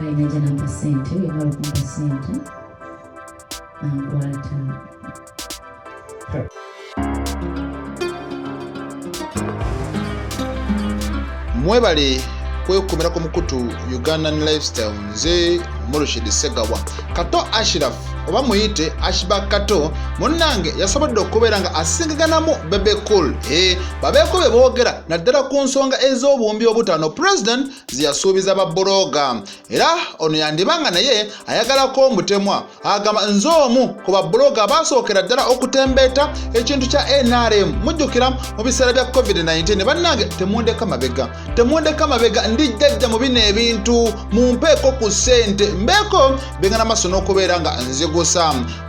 Kale najja nampa ssente, wemala okumpa ssente nankwata. Mwebale kwekumira ku mukutu Ugandan Lifestyle. Nze Murshid Segawa. Kato Ashraf oba muyite Ashba Kato munnange yasobodde okubeera nga asingaganamu Bebe Cool, babeeko be boogera naddala ku nsonga ez'obuwumbi obutaano President ze yasuubiza babbulooga. Era ono yandiba nga naye ayagalako omutemwa. Agamba nze omu ku babbulooga abaasookera ddala okutembeeta ekintu kya NRM. Mujjukira mu biseera bya COVID-19, bannange temundeka mabega, temundeka mabega, ndi jjajja mu bino ebintu, mumpeeko ku ssente mbeeko bengana maaso n'okubeera nga nzigusa.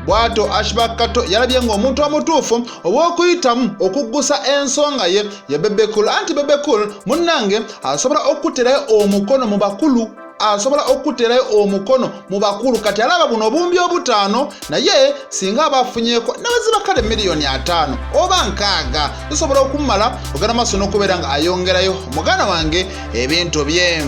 Bw'atyo Ashba Kato yalabye ng'omuntu omutuufu ow'okuyitamu okuggusa ensonga ye ye Bebe Cool, anti Bebe Cool munnange asobola okuterayo omukono mu bakulu, asobola okuterayo omukono mu bakulu. Kati alaba buno obuwumbi obutaano, naye singa aba afunyeeko neweziba kale 500,000 oba 60 zisobola okumala ogenda maaso n'okubeera nga ayongerayo muganda wange ebintu bye.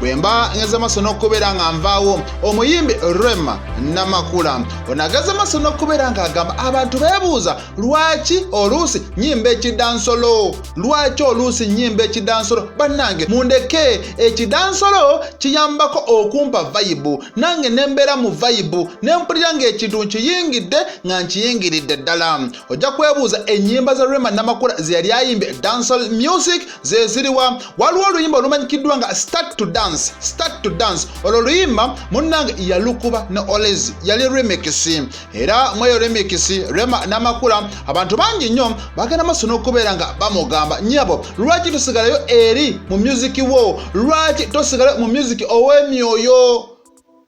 Bwe mba ngeze maaso n'okubeera nga nvaawo, omuyimbi Rema Namakula ono ageze maaso n'okubeera ng'agamba abantu beebuuza lwaki oluusi nnyimba ekidansolo, lwaki oluusi nnyimba ekidansolo. Bannange mundeke, ekidansolo kiyambako okumpa vayibu, nange ne mbeera mu vayibu ne mpulira ng'ekintu nkiyingidde nga nkiyingiridde ddala. Ojja kwebuuza ennyimba za Rema Namakula ze yali ayimbye dancehall music ze ziriwa. Waliwo oluyimba olumanyikiddwa nga Start to Dance, Start to Dance. Olwo oluyimba munnange yalukuba ne Olezi, yali remix. Era mu eyo remix Rema Namakula abantu bangi nnyo bagenda maaso n'okubeera nga bamugamba, nnyabo lwaki tosigalayo eri mu music wo, lwaki tosigalayo mu music ow'emyoyo,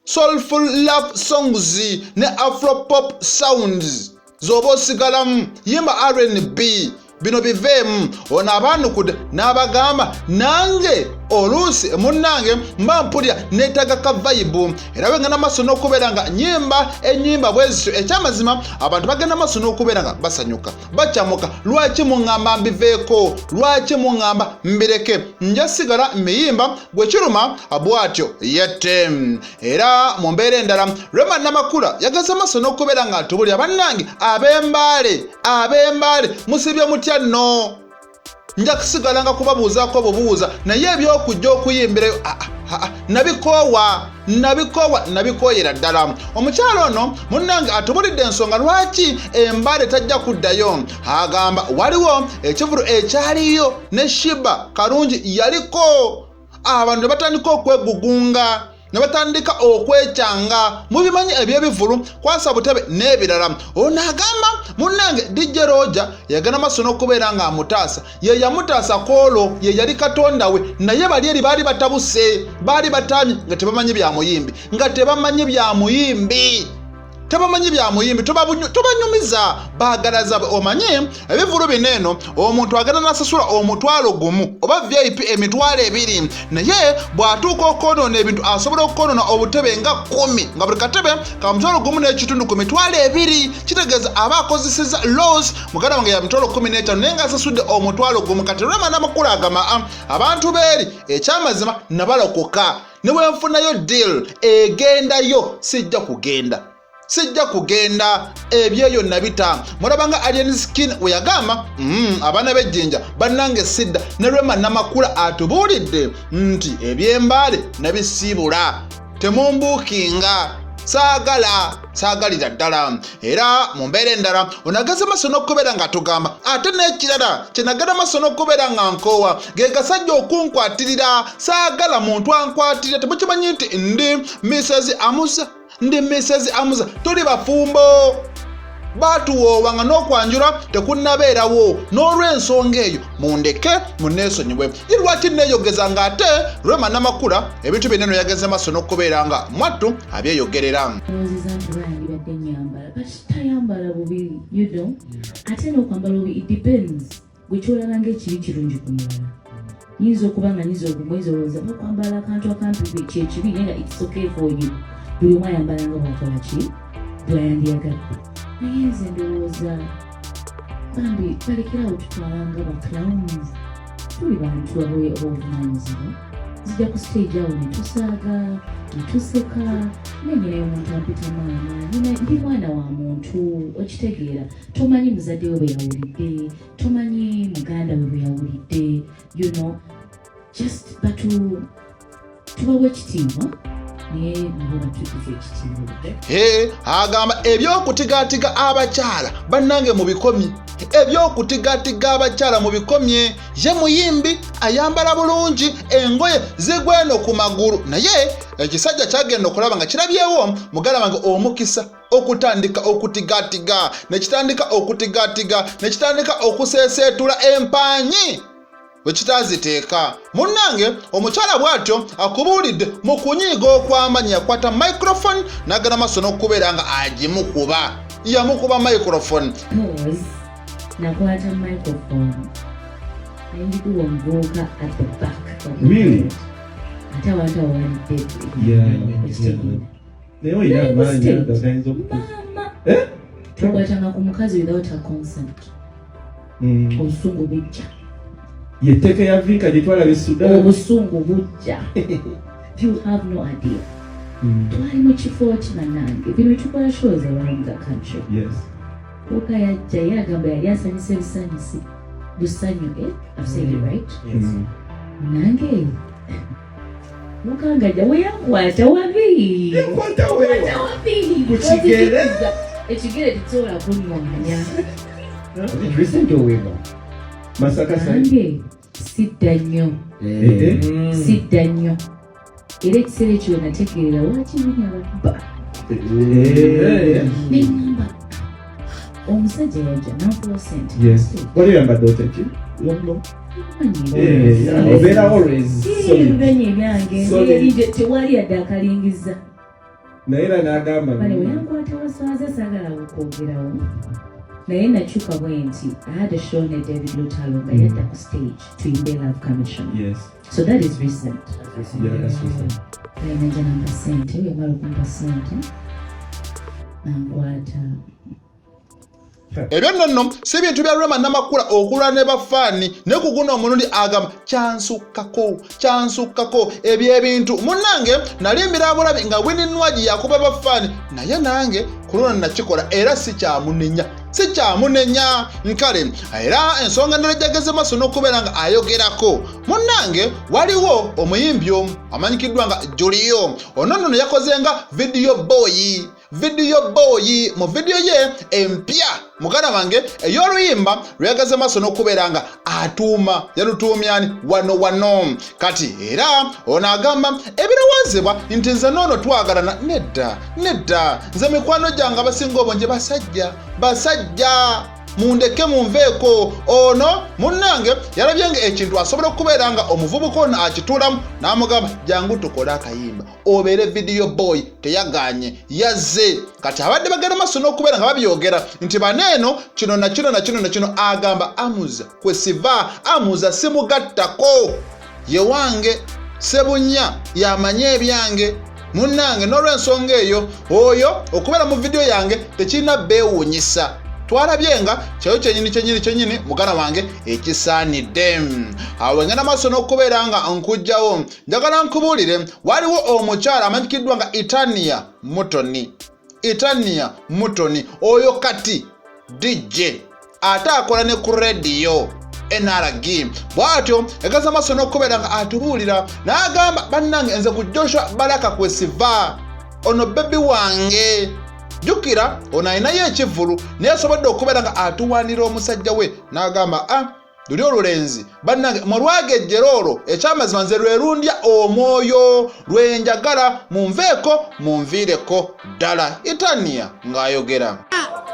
soulful love songs ne afro pop sounds z'oba osigalamu, yimba R&B, bino biveemu. Ono abaanukudde n'abagamba nange oluusi munnange mba mpulira neetaaga ka vayibu, era bwe ngenda maaso n'okubeera nga nyimba ennyimba bwe zityo, ekyamazima abantu bagenda maaso n'okubeera nga basanyuka bakyamuka. Lwaki muŋŋamba mbiveeko, lwaki muŋŋamba mbireke, nja sigala miyimba gwe kiruma bw'atyo yette. Era mu mbeera endala Rema Namakula yageze maaso n'okubeera nga atubulira, bannange ab'embaale, ab'embaale musibye mutya nno, nja kusigala nga kubabuuzaako obubuuza, naye eby'okujja okuyimbirayo nabikoowa, nabikoowa, nabikooyera ddala. Omukyalo ono munnange atubulidde ensonga lwaki embaale tajja kuddayo. Agamba waliwo ekivulu ekyaliyo ne Shiba Karungi yaliko, abantu ne batandika okwegugunga ne batandika okwekyanga, mubimanyi eby'ebivulu kwasa butebe n'ebirala. Ono agamba munnange DJ Roger yagenda maaso n'okubeera ng'amutaasa, ye yamutaasa kwolwo, ye yali katonda we, naye bali eri baali batabuse, baali batamye nga tebamanyi bya muyimbi, nga tebamanyi bya muyimbi, tebamanyi bya muyimbi, tobanyumiza baagalaza. Omanye ebivulu bino eno omuntu agenda n'asasula 10,000 oba VIP 20,000, naye bw'atuuka okwonoona ebintu asobola okwonoona obutebe nga 10, nga buli katebe ka 1,500 ku 20,000, kitegeeza aba akozesezza loss muganda wange ya 15,000, naye ng'asasudde 10,000. Kati Rema Namakula agamba abantu beeri ekyamazima nabalokoka, ne bwe nfunayo deal egendayo sijja kugenda, sijja kugenda, ebyeyo nabita. Mulaba nga Alien Skin we yagamba abaana b'ejjinja bannange sidda. Ne Rema Namakula atubuulidde nti ebyembaale nabisiibula, temumbuukinga, saagala, saagalira ddala. Era mu mbeera endala onageze maaso n'okubeera nga tugamba, ate n'ekirala kye nagenda maaso n'okubeera nga nkoowa ge gasajja okunkwatirira, saagala muntu ankwatirira. Temukimanyi nti ndi Mrs Amuza, ndi Mrs Amuza, tuli bafumbo, baatuwoowanga n'okwanjula tekunnabeerawo, n'olw'ensonga eyo mundeke munneesonyiwe. Ye lwaki neeyogeza ng'ate Rema Namakula ebintu byonna eno yageze maaso n'okubeera nga mwattu abyeyogerera. Ndowooza nti oba yandibadde nyambala, but tayambala bubi, you know? Ate n'okwambala obubi, it depends gwe kyolaba ng'ekibi kirungi ku mulala. Nyinza okuba nga nyinza okumwezi olowooza okwambala akantu akampi kyekibi, naye nga it's okay for you. Buli omu ayambala nga bwakola ki bwayandiyagadde, naye nze ndowooza bambi balekerawo tutwala nga ba clowns. Tuli bantu ab'obuvunaanyizibwa. Nzija ku stage awo ne tusaaga ne tuseka, naye nyinayo omuntu ampita maama, ndi mwana wa muntu, okitegeera? Tomanyi muzadde we bwe yawulidde, tomanyi muganda we bwe yawulidde, just batu tubawa ekitiibwa, naye nabo batuukiza ekitiibwa. He, agamba ebyokutigatiga abakyala bannange mubikomye, ebyokutigatiga abakyala mubikomye. Ye muyimbi ayambala bulungi, engoye zigweno ku magulu, naye ekisajja kyagenda okulaba nga kirabyewo muganda wange omukisa okutandika okutigatiga, nekitandika okutigatiga, nekitandika okuseeseetula empanyi bwe kitaziteeka. Munnange omukyala bw'atyo akubuulidde mu kunyiiga okw'amaanyi, yakwata microphone n'agenda maaso n'okubeera nga agimukuba, yamukuba microphone. Pause. Nakwata microphone nenjikuba omuvubuka at the back of the Really? crowd. Ate abantu abo bali deadly. Ekitegeera? Naye olina Naye ku amaanyi stage, agayinza okutuusa. Maama, Eh? tokwatanga ku mukazi without her consent. Obusungu bujja. Yetteeka ya Vinka gye twalaba e Sudan. Obusungu bujja, you have no idea. Twali mu kifo ki, bannange? Bino tukola shows around the country. Kuka yajja, ye agamba yali asanyusa ebisanyusi busanyu, eh? I've said it right? Yes. Nange mukangajja weyankwata wabi. Yankwata wewa. Kwata wabi. Ku kigere. Ekigere tekisobola kunnwanya. Was it recent or way back? Masaka side. Nange sidda nnyo. Eh, Sidda nnyo, era ekiseera ekyo nategeerera lwaki binya bakuba. Neŋŋamba omusajja yajja nankuwa sente. Wali oyambadde otya ki? Long long? Manyi. Eh, yeah, obeera always solid. Ebibenya ebyange. Solid. Eri tewali yadde akalingiza. Naye era n'agamba Bale weyankwata waswaza, saagala kwogerawo, naye nakyuka bwe nti I had a show ne David Lutalo nga yadda ku stage tuyimbe Love Commission. So that is recent. Yeah, that's recent. Najja nampa sente, wemala okumpa sente nankwata. Ebyo nno nno si bintu bya Rema Namakula okulwa ne bafaani, naye ku guno omulundi agamba kyansukkako, kyansukkako ebyo ebintu. Munnange nalimbira bulabi nga Winnie Nwagi yakuba bafaani, naye nange ku luno nakikola era si kyamunenya, si kyamunenya. Nkale era ensonga endala gyageze maaso n'okubeera nga ayogerako, munnange waliwo omuyimbi omu amanyikiddwa nga Julio. Ono nno yakoze nga video boy, video boy mu vidiyo ye empya, muganda wange, ey'oluyimba lweyagaze maaso n'okubeera nga atuuma, yalutuumyani wano wano. Kati era ono agamba ebirowoozebwa nti nze noono twagalana, nedda nedda, nze mikwano gyange abasinga obungi basajja, basajja, mundeke munveeko. Ono munnange yalabye nga ekintu asobola okubeera nga omuvubuka ono akituulamu, n'amugamba jangu tukole akayimba obeere video boy. Teyaganye, yazze. Kati abadde bagenda maaso n'okubeera nga babyogera nti baneeno kino na kino na kino na kino, agamba amuza kwesiva, amuza simugattako, ye wange Sebunya yamanye ebyange. Munnange n'olw'ensonga eyo, oyo okubeera mu vidiyo yange tekirina beewuunyisa, twalabye nga kyayo kyenyini kyenyini kyenyini, muganda wange, ekisaanidde. Awo ngenda maaso n'okubeera nga nkugjawo, njagala nkubuulire waliwo omukyala amanyikiddwa nga Itania Mutoni. Itania Mutoni oyo kati DJ, ate akola ne ku rediyo NRG. Bw'atyo egaza maaso n'okubeera nga atubuulira n'agamba bannange nze ku Joshua Baraka kwesiva, ono baby wange. Jjukira ono alinayo ekivvulu, naye asobodde okubeera nga atuwaanira omusajja we n'agamba a luli olulenzi bannange mulwagejjera olwo, ekyamazima nze lwe lundya omwoyo lwenjagala, munveeko munviireko ddala. Itania ng'ayogera.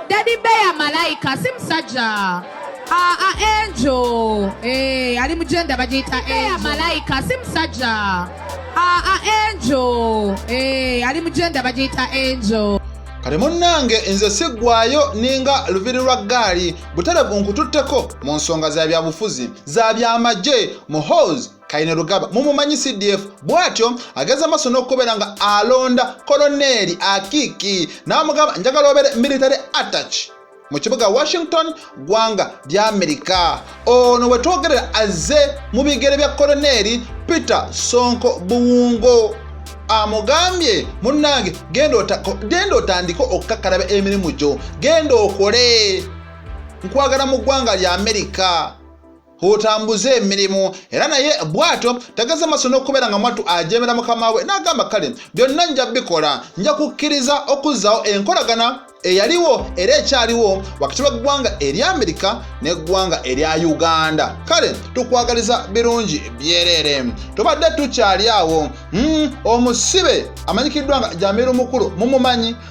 Daddy Bear malayika, si musajja. Ah, ah, angel. Eh, ali mu gender bagiyita angel. Malayika, si musajja. Ah, ah, angel. Eh, ali mu gender bagiyita angel. Kale munnange nze siggwayo ninga luviri lwa ggaali buterevu, nkututteko mu nsonga za byabufuzi, za byamagye. Muhoozi Kainerugaba mumumanyi, CDF, bw'atyo ageza maaso n'okubeera nga alonda Koloneeri Akiiki n'amugamba njagala obeere military attaché mu kibuga Washington, ggwanga lya Amerika. Ono we twogerera azze mu bigere bya Koloneeri Peter Sonko Buwungo amugambye munnange genda otandike okukakkalaba emirimu gyo, genda okole, nkwagala mu ggwanga lya Amerika otambuze emirimu. Era naye bw'atyo tageze maaso n'okubeera nga mwattu ajemera mukama we n'agamba kale byonna nja bikola, nja kukkiriza okuzzaawo enkolagana eyaliwo era ekyaliwo wakati w'eggwanga erya Amerika n'eggwanga erya Uganda. Kale tukwagaliza birungi byereere. Tubadde tukyali awo, omusibe amanyikiddwa nga Jamiru Mukulu,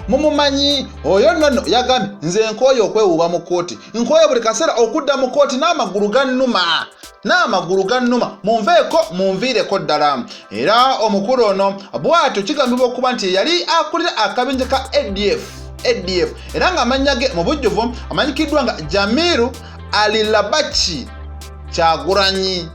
mumumanyi oyo nno yagambye nze nkooye okwewuuba mu kkooti, nkooye buli kaseera okudda mu kkooti n'amagulu gannuma, n'amagulu gannuma, munveeko munviireko ddala. Era omukulu ono bw'atyo kigambibwa okuba nti yali akulira akabinja ka ADF era ng'amannya ge mu bujjuvu amanyikiddwa nga Jamiru Alilabachi Kyagulanyi,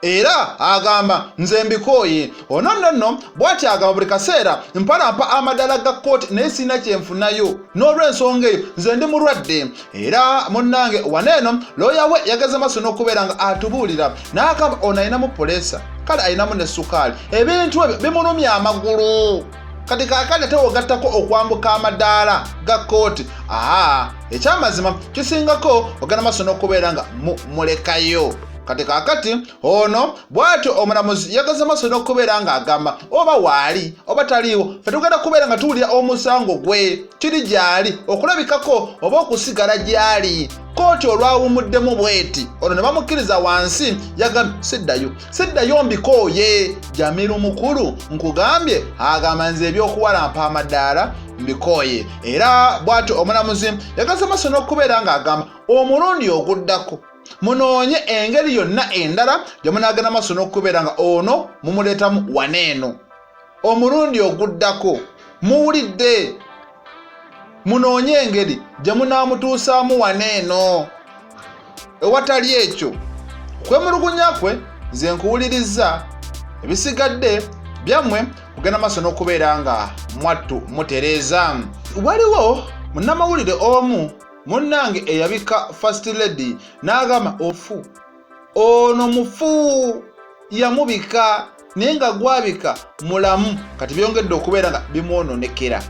era agamba nze mbikooye. Ono nno nno bw'ati agamba buli kaseera mpalampa amadaala ga kkooti naye sirina kyenfunayo, n'olw'ensonga eyo nze ndi mulwadde. Era munnange wano eno looya we yageze maaso n'okubeera nga atubuulira n'agamba ono alinamu puleesa, kale alinamu ne sukaali, ebintu ebyo bimulumya amagulu. Kati kaakati ate ogattako okwambuka amadaala ga kkooti, ekyamazima kisingako ogenda maaso n'okubeera nga mulekayo. Kati kaakati ono bw'atyo omulamuzi yageze maaso n'okubeera ng'agamba oba waali oba taliiwo, ffe tugenda kubeera nga tuwulira omusango gwe kiri gy'ali okulabikako oba okusigala gy'ali. Kkooti olwawumuddemu bweti ono ne bamukkiriza wansi, yagambye siddayo mbikooye. Jamiru Mukulu nkugambye agamba nze ebyokuwalampa amadaala mbikooye. Era bw'atyo omulamuzi yageze maaso n'okubeera ng'agamba omulundi oguddako munoonye engeri yonna endala gye munaagenda maaso n'okubeera nga ono mumuleetamu waneeno. Omulundi oguddako muwulidde, munoonye engeri gye munaamutuusaamu waneeno. Ewatali ekyo okwemulugunya kwe nze nkuwulirizza, ebisigadde byammwe kugenda maaso n'okubeera nga mwattu mutereeza. Waliwo munnamawulire omu munnange eyabika First Lady n'agamba ofu ono mufu yamubika naye nga gwabika mulamu. Kati byongedde okubeera nga bimwononekera,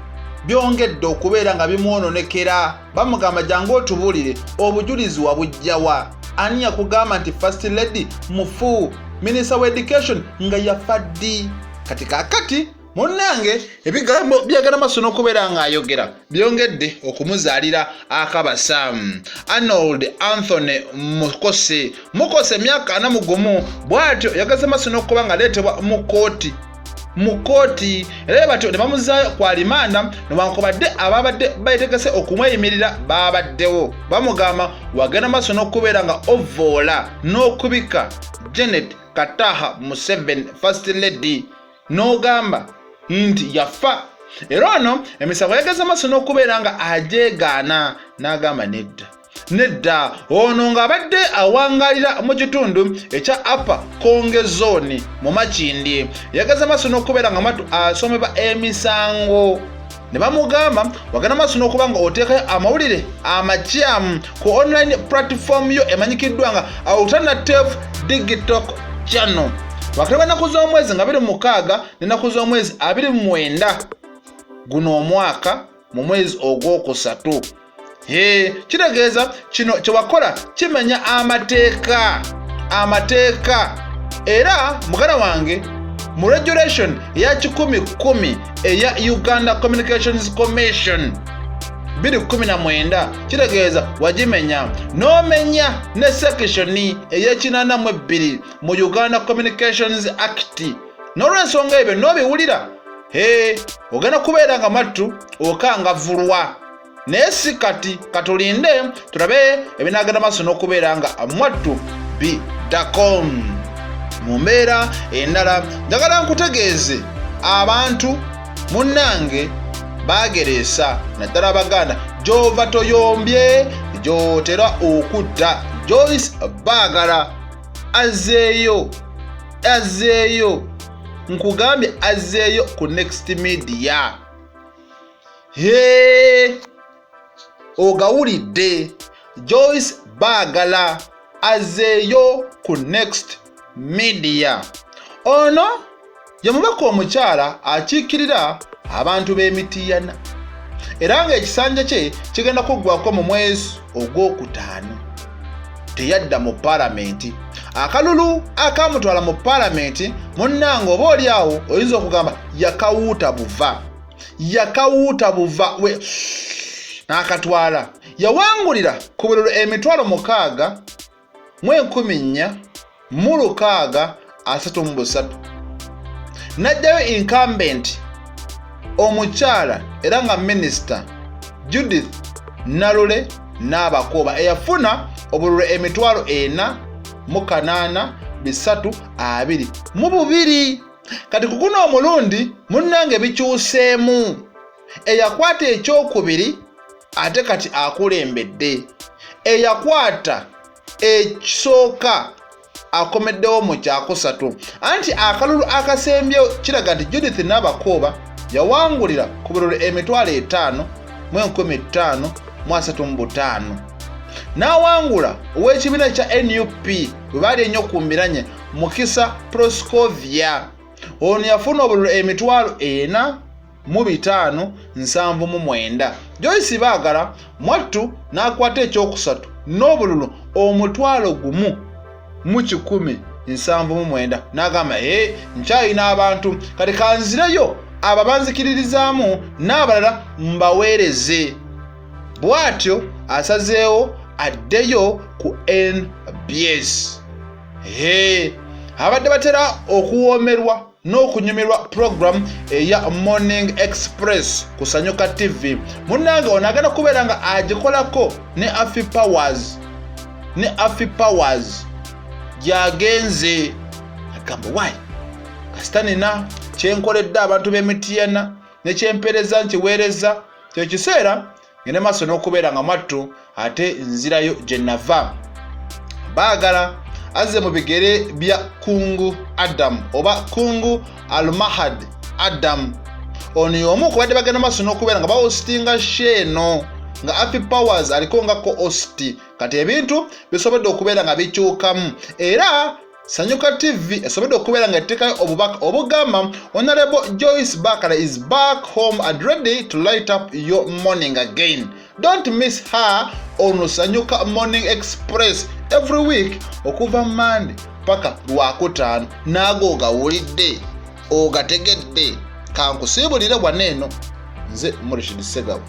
byongedde okubeera nga bimwononekera. Bamugamba jangu otubuulire obujulizi wabujjawa, ani yakugamba nti First Lady mufu, Minister wa Education nga yafa ddi? Kati kaakati munnange ebigambo byagala maaso n'okubeera ng'ayogera byongedde okumuzaalira akabasa. Arnold Anthony Mukose emyaka 41 bw'atyo yageze maaso n'okuba ng'aleetebwa mu kkooti era batyo ne bamuzaayo ku alimanda, newankubadde ababadde beetegese okumweyimirira baabaddewo bamugamba wagenda maaso n'okubeera nga ovoola n'okubika Janet Kataha Museveni First Lady n'ogamba nti yafa. Era ono emisango yageze maaso n'okubeera nga ajeegaana n'agamba nedda. Ono ng'abadde awangalira mu kitundu ekya Upper Konge Zone mu Makindye, yageze maaso n'okubeera nga matu asomebwa emisango ne bamugamba wagenda maaso n'okuba nga oteekayo amawulire amakyamu ku online platform yo emanyikiddwa nga Alternative Digital Channel wakati w'ennaku z'omwezi nga 26 n'ennaku z'omwezi 29 guno omwaka mu mwezi ogwokusatu. Kitegeeza kino kyewakola kimenya amateeka. Era muganda wange mu regulation eya 110 eya Uganda Communications Commission 2019 kitegeeza wagimenya n'omenya ne section ey'e82 mu Uganda Communications Act. N'olw'ensonga ebyo n'obiwulira, ogenda kubeera nga mattu okangavvulwa. Naye si kati, katulinde tulabe ebinaagenda maaso n'okubeera nga mwattu biddako. Mu mbeera endala njagala nkutegeeze abantu munnange baagereesa naddala Abaganda gy'ova toyombye gy'otera okudda. Joyce Baagala azzeeyo nkugambye azzeeyo ku Next Media. Ogawulidde, Joyce Baagala azzeeyo ku Next Media. Ono ye mubaka omukyala akiikirira abantu b'emitiyana era ng'ekisanja kye kigenda kuggwako mu mwezi ogwokutaano. Teyadda mu palamenti. Akalulu akamutwala mu palamenti munnange oba oli awo oyinza okugamba yakawuuta buva, yakawuuta buva we n'akatwala. Yawangulira ku bululu 6463, n'ajjayo incumbent omukyala era nga minisita Judith Nalule n'Abakooba eyafuna obululu 48,322. Kati ku guno omulundi munnange bikyuseemu, eyakwata ekyokubiri ate kati akulembedde, eyakwata ekisooka akomeddewo mu kyakusatu. Anti akalulu akasembyewo kiraga nti Judith Nabakooba yawangulira ku bululu 55,535, n'awangula ow'ekibiina kya NUP bwe baali ennyo ku mbiranye Mukisa Proscovia. Ono yafuna obululu 45,579. Joyce Baagala mwattu n'akwata ekyokusatu n'obululu 1,179, n'agamba ee nkyalina abantu kati kanzireyo abo banzikiririzaamu n'abalala mbaweereze. Bw'atyo asazeewo addeyo ku NBS. Abadde batera okuwoomerwa n'okunyumirwa program eya Morning Express ku Sanyuka TV, munnange ono agenda kubeera nga agikolako ne Afi Powers, ne Afi Powers gyagenze agamba why kasita nina kyenkoledde abantu b'emitiyana nekyempeereza nkiweereza kyekiseera ngende maaso n'okubeera nga mwattu ate nzirayo gye nava. Baagala azze mu bigere bya Kungu Adam oba Kungu Almahad Adam. Ono y'omu ku badde bagenda maaso n'okubeera nga bawositinga sheeno nga Afi Powers aliko nga co-host. Kati ebintu bisobodde okubeera nga bikyukamu era Sanyuka TV esobodde okubeera nga etteekayo obubaka obugamba Honorable Joyce Bakala is back home and ready to light up your morning again. Don't miss her on Sanyuka Morning Express every week okuva Monday paka Lwakutaano. Naago ogawulidde, ogategedde, kankusiibulire wano eno. Nze Murshid Segawa.